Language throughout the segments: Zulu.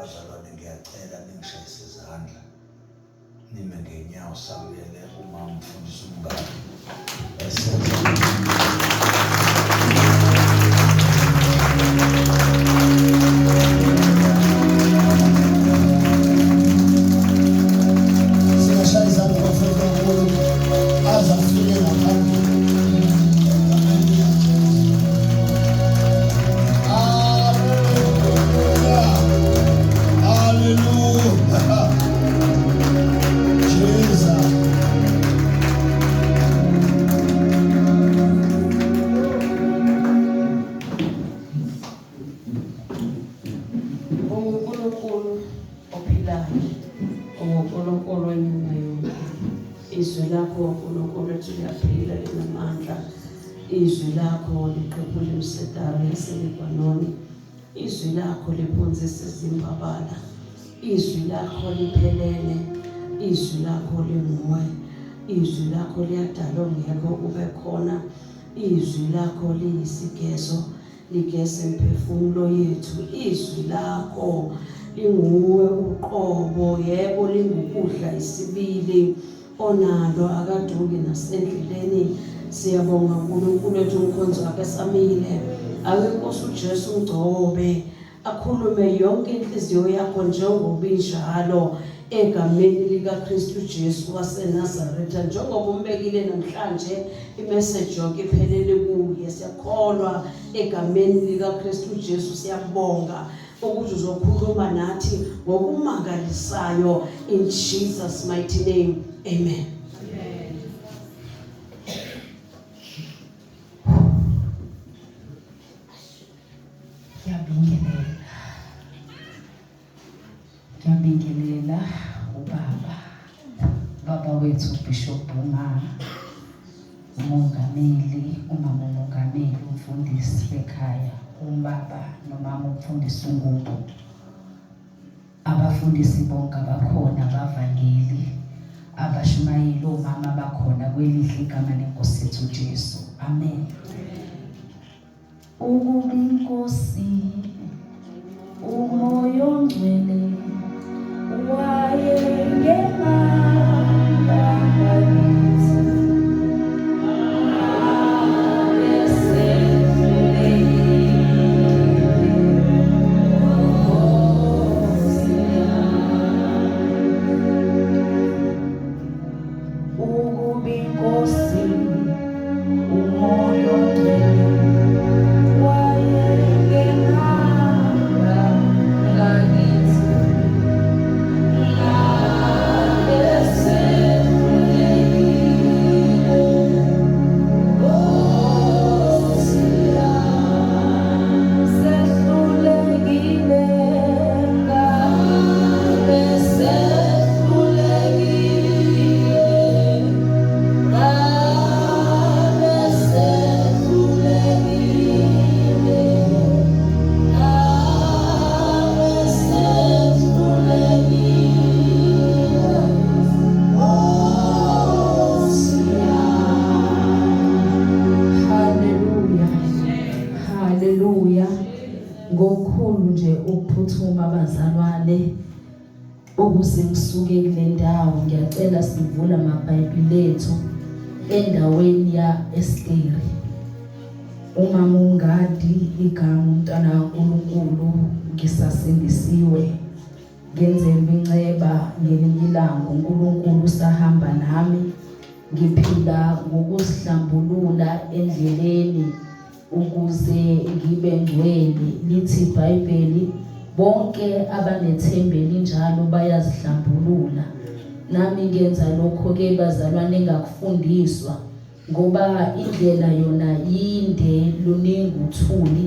Bazalwane ngiyacela ningishayise izandla nime ngenyawo samukele umama umfundisi umngane esenza. Singashaya izandla bafowethu kakhulu aze afike ngaphambili egameni likaJesu. Hallelujah. Hallelujah. Jesus. UnguNkulunkulu ophilayo, unguNkulunkulu wenyama yonke. Izwi lakho Nkulunkulu ethu liyaphila linamandla. Izwi lakho liqhephula imisedari yaseLebanoni. Izwi lakho liphunzisa izimbabala. Izwi lakho liphelele. Izwi lakho linguwe. Izwi lakho liyadala ongekho ube khona. Izwi lakho liyisigezo ligeze imiphefumulo yethu. Izwi lakho linguwe uqobo, yebo lingukudla isibili onalo akaduki nasendleleni. Siyabonga uNkulunkulu wethu, umkhonzi wakhe samile. Ake Nkosi uJesu ungcobe akhulume yonke inhliziyo yakho njengoba injalo egameni likaKristu Jesu waseNazaretha, njengoba umbekile namhlanje imessage yonke iphelele kuye. Siyakholwa egameni likaKristu Jesu, siyabonga ukuthi uzokhuluma nathi ngokumangalisayo in Jesus mighty name, amen. Ngiyabingelela. Ngiyabingelela ubaba. Ubaba wethu uBishop Bhuma. Umongameli, umama umongameli, umfundisi wekhaya, umbaba nomama umfundisi uNgubo. Abafundisi bonke abakhona abavangeli abashumayeli omama bakhona kwelihle igama lenkosi yethu Jesu. Amen. Ukuba inkosi umoya ongcwele wayengemanga ngakithi Ukuba inkosi umoya ongcwele wayengemanga ngakithi ngabe sehlulekile Nkosi yami sehlulekile ngabe sehlulekile ngabe sehlulekile ngabe sehlulekile Nkosi yami. Hallelujah. Hallelujah. Ngokukhulu nje ukuphuthuma abazalwane ukuze ngisuke kule ndawo ngiyacela sivule amaBhayibheli ethu endaweni ya Esteri. Umama uNgadi igama umntwana kaNkulunkulu ngisasindisiwe ngenzelwa inceba ngelinye ilanga uNkulunkulu usahamba nami ngiphila ngokuzihlambulula endleleni ukuze ngibe ngcwele lithi iBhayibheli bonke abanethemba elinjalo bayazihlambulula nami ngenza lokho ke bazalwane engakufundiswa ngoba indlela yona yinde luningi uthuli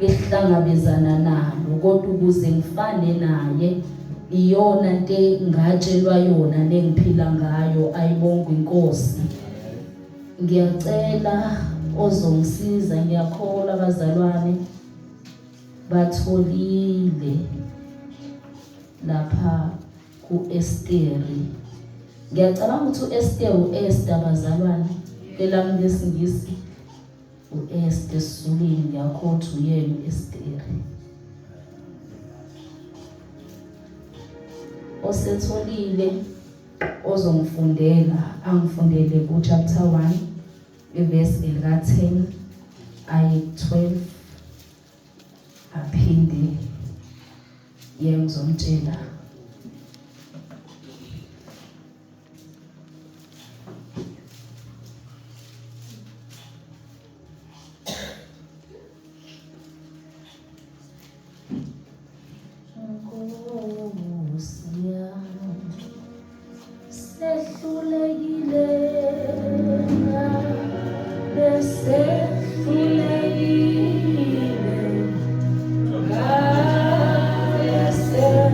esihlangabezana nalo kodwa ukuze ngifane naye iyona nto engatshelwa yona nengiphila ngayo ayibongwe inkosi ngiyacela ozongisiza ngiyakholwa abazalwane batholile lapha kuEsteri ngiyacabanga ukuthi uEsther uEsther bazalwane elami lesingisi uEsther esizulwini ngiyakholwa ukuthi uyena uEsteri. Osetholile ozongifundela angifundele ku chapter 1 iverse elika 10 aye 12 aphinde ye ngizomtshela. Nkosi yami sehlulekile besehlulekile besehlulekile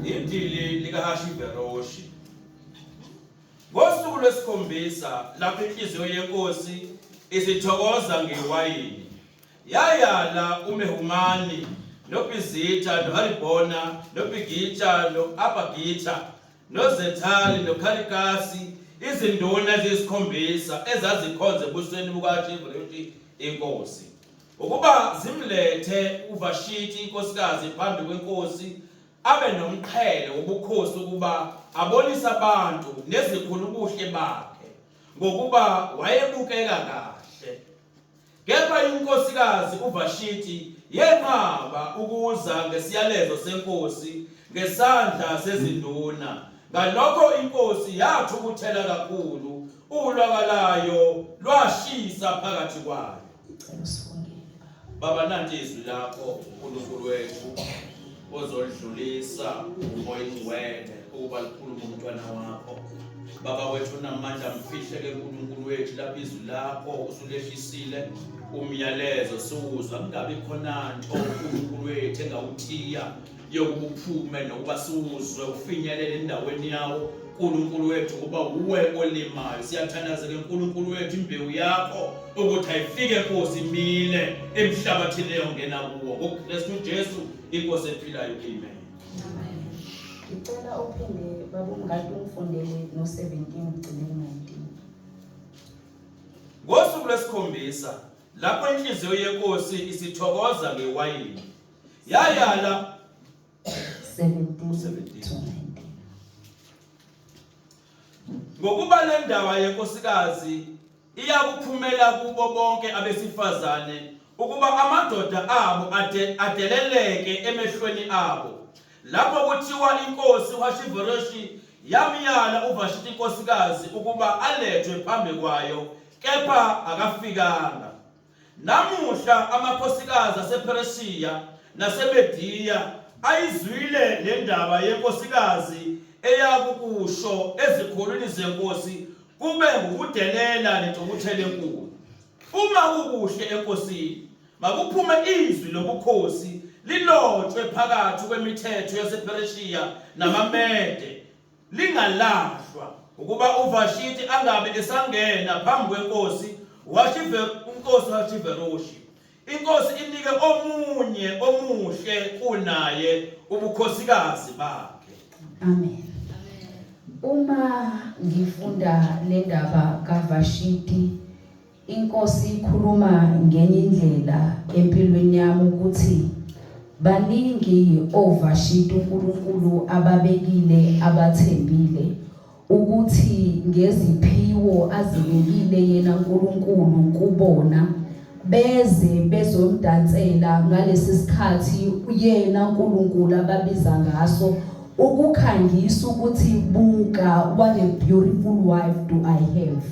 Idili likaHashiveroshi. Ngosuku lwesikhombisa lapho inhliziyo yenkosi isithokoza ngewayini, yayala uMehumani noBhizitha noHaribona noBhigitha noAbhagitha noZethari noKharikasi izinduna eziyisikhombisa ezazikhonze ebusweni bukaHashiveroshi inkosi ukuba zimlethe uVashiti inkosikazi phambi kwenkosi abe nomqhele wobukhosi ukuba abonise abantu nezikhulu ubuhle bakhe ngokuba wayebukeka kahle. Kepha inkosikazi uVashiti yenqaba ukuza ngesiyalezo senkosi ngesandla sezinduna. Ngalokho inkosi yathukuthela kakhulu, ulwaka layo lwashisa phakathi kwayo. Ngicela usifundele baba. Baba, nanti izwi lakho uNkulunkulu wethu ozolidlulisa uMoya oNgcwele ukuba likhulume umntwana wakho. Baba wethu onamandla, mfihle ke uNkulunkulu wethu lapho izwi lakho usulehlisile umyalezo siwuzwa, kungabi khona nto uNkulunkulu wethu engawuthiya yokuba uphume nokuba siwuzwe ufinyelele endaweni yawo uNkulunkulu wethu kuba uwe olimayo. Siyathandaza ke uNkulunkulu wethu imbewu yakho ukuthi ayifike Nkosi imile emhlabathini eyongena kuwo ngoKristu Jesu inkosi ephilayo. Amen. Ngicela uphinde baba uMngadi ungifundele no-17 ugcine ku-19. Ngosuku lwesikhombisa lapho inhliziyo yenkosi isithokoza ngewayini yayala 17 to 19. Ngokuba le ndaba yenkosikazi iyakuphumela kubo bonke abesifazane ukuba amadoda abo adeleleke emehlweni abo. Lapho kuthiwa inkosi uHashiveroshi yamyala uVashiti inkosikazi ukuba alethwe phambi kwayo, kepha akafikanga. Namuhla amakhosikazi asePheresiya naseMediya ayizwile le ndaba yenkosikazi eyakukusho ezikhulwini zenkosi kube ngukudelela nentukuthelo enkulu. Uma kukuhle enkosini, makuphume izwi lobukhosi lilotshwe phakathi kwemithetho yasePheresiya namaMede lingalahlwa, ukuba uVashiti angabe esangena phambi kwenkosi inkosi uHashiveroshi. Inkosi inike omunye omuhle kunaye ubukhosikazi bakhe. Amen. Uma ngifunda le ndaba kaVashiti, iNkosi ikhuluma ngenye indlela empilweni yami ukuthi baningi ovashiti uNkulunkulu ababekile abathembile ukuthi ngeziphiwo azibekile yena uNkulunkulu kubona beze bezomdansela ngalesi sikhathi yena uNkulunkulu ababiza ngaso ukukhangisa ukuthi buka what a beautiful wife do I have.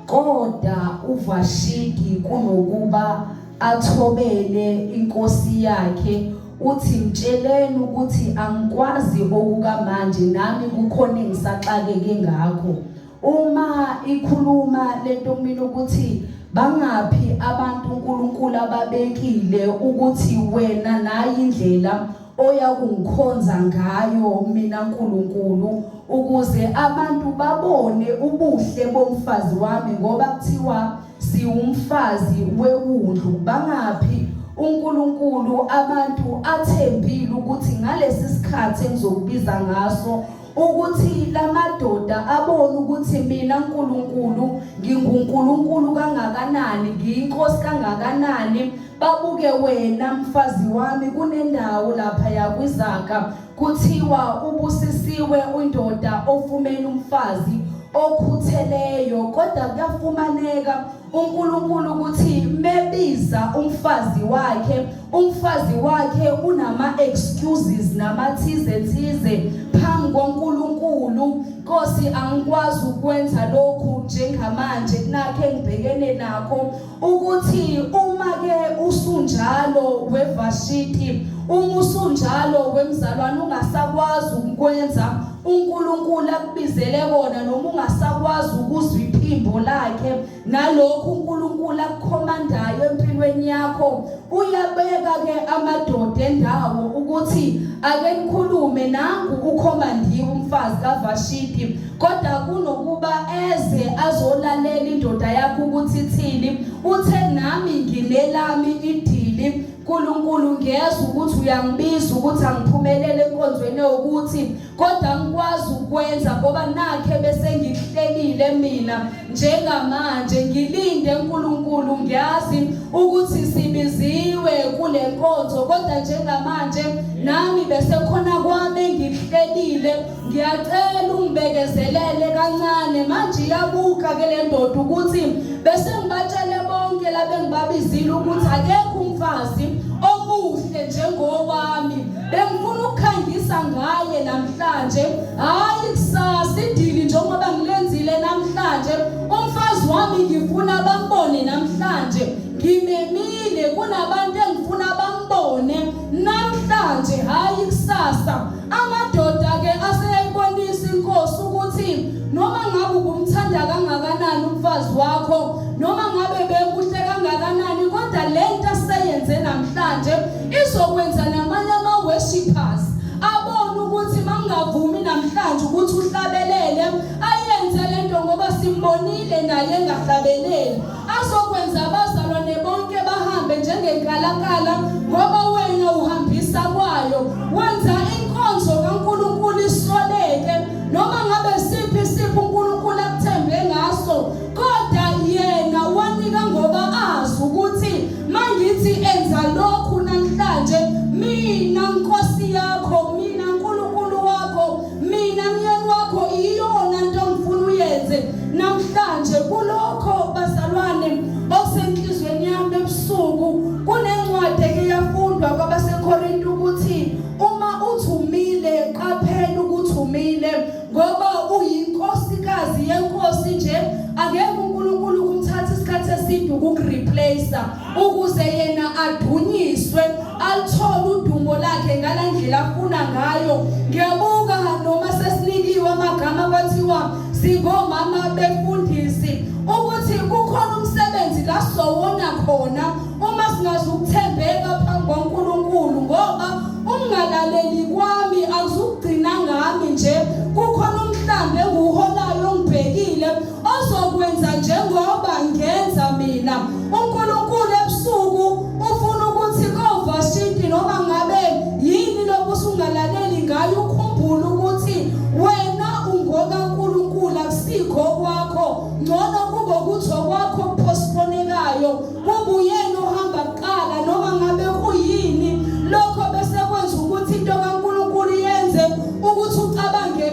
Koda uVashiti kunokuba athobele inkosi yakhe uthi mtsheleni ukuthi angikwazi okukamanje nami kukhona engisaxakeke ngakho. Uma ikhuluma lento kumina ukuthi bangaphi abantu uNkulunkulu ababekile ukuthi wena nayi indlela oya kungikhonza ngayo mina Nkulunkulu ukuze abantu babone ubuhle bomfazi wami ngoba kuthiwa siwumfazi wewundlu bangaphi uNkulunkulu abantu athembile ukuthi ngalesi sikhathi engizokubiza ngaso ukuthi lamadoda abone ukuthi mina Nkulunkulu nginguNkulunkulu kangakanani ngiyinkosi kangakanani babuke wena mfazi wami kunendawo lapha yakwizaga kuthiwa ubusisiwe indoda ofumene umfazi okhutheleyo kodwa kuyafumaneka uNkulunkulu ukuthi mebiza umfazi wakhe umfazi wakhe unama excuses namathize thize phambi koNkulunkulu Nkosi angikwazi ukwenza lokhu njengamanje nakhe ngibhekene nakho ukuthi uma ke usunjalo wevashiti uma usunjalo wemzalwane ungasakwazi ukwenza uNkulunkulu akubizele kona noma ungasakwazi ukuzwa iphimbo lakhe nalokhu uNkulunkulu akukhomandayo empilweni yakho uyabeka ke amadoda endawo ukuthi ake nikhulume nangu ukhomandiwe umfazi kaVashiti kodwa kunokuba eze azolalela indoda yakho ukuthi ithini uthe nami nginelami idili uNkulunkulu ngiyezwa ukuthi uyangibiza ukuthi angiphumelele enkonzweni yokuthi kodwa ngikwazi ukwenza ngoba nakhe bese ngikuhlelile mina njengamanje ngilinde uNkulunkulu ngiyazi ukuthi sibiziwe kule nkonzo kodwa njengamanje nami bese khona kwami engikuhlelile ngiyacela ungibekezelele kancane manje iyabuka ke le ndoda ukuthi bese ngibatshele bonke labengibabizile ukuthi akekho umfazi omuhle njengowami bengifuna ukukhangisa ngaye namhlanje hayi kusasa idili njengoba ngilenzile namhlanje umfazi wami ngifuna bambone namhlanje ngimemile kunabantu engifuna bambone namhlanje hayi kusasa amadoda ke aseyayibonisa inkosi ukuthi noma ngabe ubumthanda kangakanani umfazi wakho noma ngabe bekuhle kangakanani kodwa lento aseyenze namhlanje izokwenza namanye ama-worshippers abone ukuthi mangavumi namhlanje ukuthi uhlabelele ayenze lento ngoba simbonile naye engahlabeleli azokwenza abazalwane bonke bahambe njengenkalakala ngoba wena uhambisa kwayo wenza inkonzo kaNkulunkulu isoleke noma ngabe siphi siphi uNkulunkulu akuthembe ngaso kodwa yena wanika ngoba azi ukuthi mangithi enza lokhu namhlanje mina Nkosi yakho mina uNkulunkulu wakho mina myeni wakho iyona nto ngifuna uyenze namhlanje kulokho bazalwane okusenhlizweni yami ebusuku kunencwadi eke yafundwa kwabaseKorinto ukuthi uma uthumile qaphela ukuthi umile ngoba uyinkosikazi yenkosi nje angeke uNkulunkulu kumthatha isikhathi eside ukukureplace ukuze yena adunyiswe alithole udumo lakhe ngalandlela afuna ngayo ngiyabuka noma sesinikiwe amagama kwathiwa singomama befundisi ukuthi kukhona umsebenzi la sowona khona uma singazukuthembeka phambi kwaNkulunkulu ngoba ungalaleli kwami akuzugcina ngami nje kukhona umhlambi engiwuholayo ongibhekile ozokwenza njengoba ngenza mina uNkulunkulu ebusuku ufuna ukuthi kovashiti noma ngabe yini lokhu usungalaleli ngayo ukhumbule ukuthi wena ungokaNkulunkulu akusikho kwakho ngcono kube ukuthi okwakho kupostponekayo kubuyena ohamba kuqala noma ngabe kuyini lokho bese kwenza ukuthi into kaNkulunkulu yenze ukuthi ucabange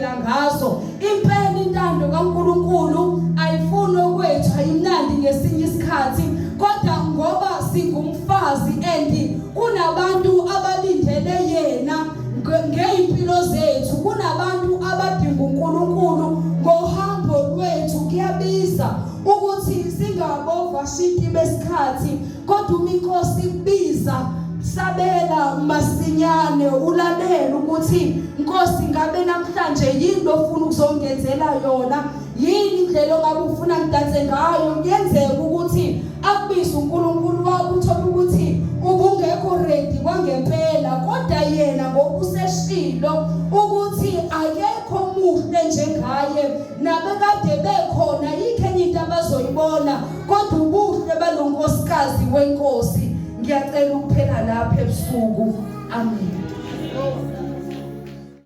esizodela ngazo. Impela intando kaNkulunkulu ayifuni okwethu, ayimnandi ngesinye isikhathi, kodwa ngoba singumfazi and kunabantu abalindele yena ngey'mpilo zethu, kunabantu abadinga uNkulunkulu ngohambo lwethu. Kuyabiza ukuthi singabovashinti besikhathi, kodwa uma inkosi ikubiza sabela masinyane, ulalele ukuthi Nkosi ngabe namhlanje yini ofuna ukuzongenzela yona, yini indlela ongabe ufuna ngidanse ngayo. Kuyenzeka ukuthi akubize uNkulunkulu wakho uthole ukuthi ubungekho ready kwangempela, kodwa yena ngokuseshilo ukuthi akekho muhle njengaye, nabekade bekhona yikho enye into abazoyibona, kodwa ubuhle balonkosikazi wenkosi. Ngiyacela ukuphela lapha ebusuku. Amen.